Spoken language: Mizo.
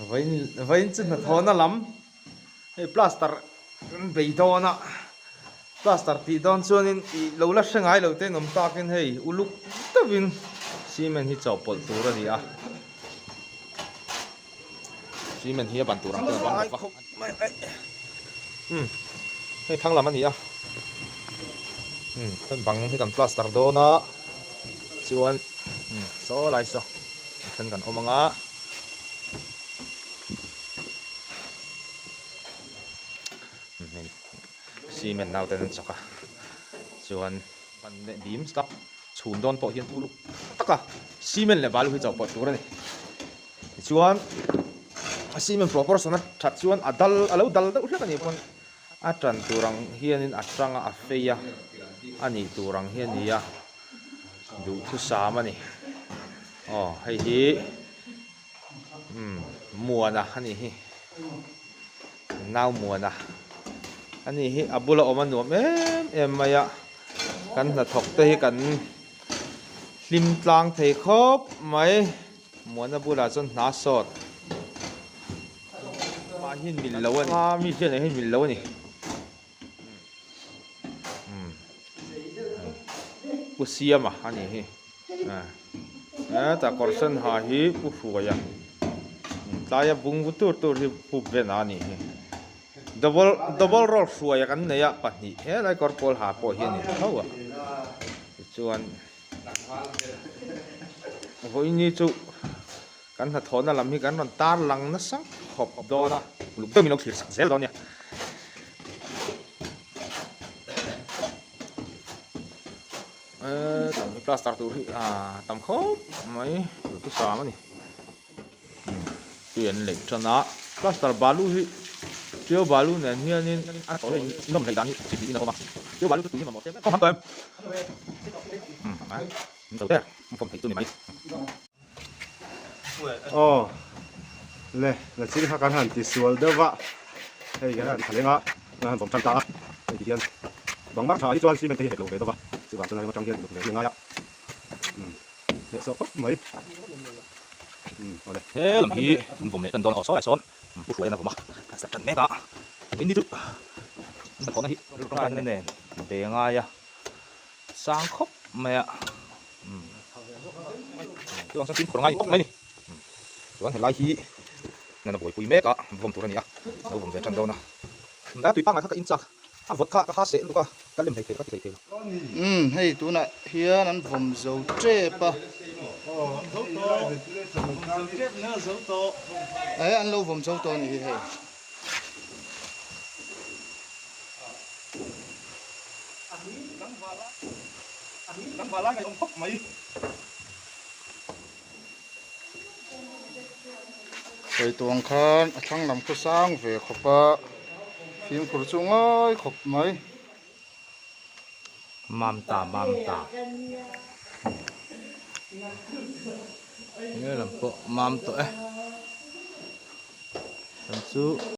Vawiin vawiin chu hnathawhna lam hei plaster kan bei dawn a plaster tih dawn chuanin ih lo la hre ngai lo te an awm takin hei uluk deuhin cement hi chawhpawlh tur a ni a cement hi a ban tur ang ten a ban bawk a umm hei thlang lam a ni a umm bang hi kan plaster dawn a chuan umm saw lai saw a then kan awm ang a. Cement nau ten an chawk a chuan ban leh bim slab chhun dawn pawh hian uluk tak a cement leh balu hi chawhpawlh tur a ni tichuan a cement proportion a that chuan a dal a lo dal deuh hlek a nih pawn a tan tur ang hianin a tang a a fei a a nih tur ang hi a ni a duhthusam a ni aw hei hi. Umm Muana a nih hi nau Muana a nih hi a bula awm a nuam em em mai a kan hnathawk te hi kan hlim tlang thei khawp mai Muana bulah chuan hna sawt mah hi mil lo a ni mi hian hei mil lo a ni umm Pu Siama a nih hi. Hetah kawr sen ha hi pu hruaia tlaia bung vu tur tur hi pu ben a nih hi double double roll hruaia kan nei a pahnih helai kawr pawl ha pawh hi a ni tho a tichuan vawiini chu kan hnathawhna lam hi kan rawn tar lang nasa khawp dawn a uluk deuhin lo thlir sak zel dawn a nia. Eee tam hi plaster tur hi aaa tam khawp mai chu sam a ni tui an leih tan a plaster balu hi ṭiau balu nen hianin a tawh hi nawm hleih dan hi chi hnihin a awm a ṭiau balu chu tui hi mamawh tlem em em em zo der an fawm theih chu ni mai. Aw le la chin kha kan han ti sual deuh va hei kan han thaleng a kan han vawm tan ta a hei ti hian bang mar tha hi chuan cement te hi hek lo ve deuh va chuvang chuan a rem atang hian uluk ve hi a ngai a umm hneh sawh khawp mai umm awle. He lam hi an vawm leh tan dawn a aw sawi ah sawn pu hruai an a vawm a a step tan mek a in ni chu hnathawhna hi ṭangkaina nen be ngai a sang khawp mai a. Chuan chuan fimkhur ngai khawp mai a ni chuan helai hi nana buaipui mek a vawm tur a ni a lo vawm ve tan dawn a a tui pangngai kha ka in chak a vawt kha ka ha seh lutuk a ka lem hleithei ka ti hleithei lo. Umm hei tunah hian an vawm zo tep a eh an lo vawm zo tawh a nih hi hei. Hei tuang khan a thlang lam khu sang ve khawp a, fimkhur chu ngawi khawp mai. Mamta mamta nge lam pawh mam tawh e kan chu.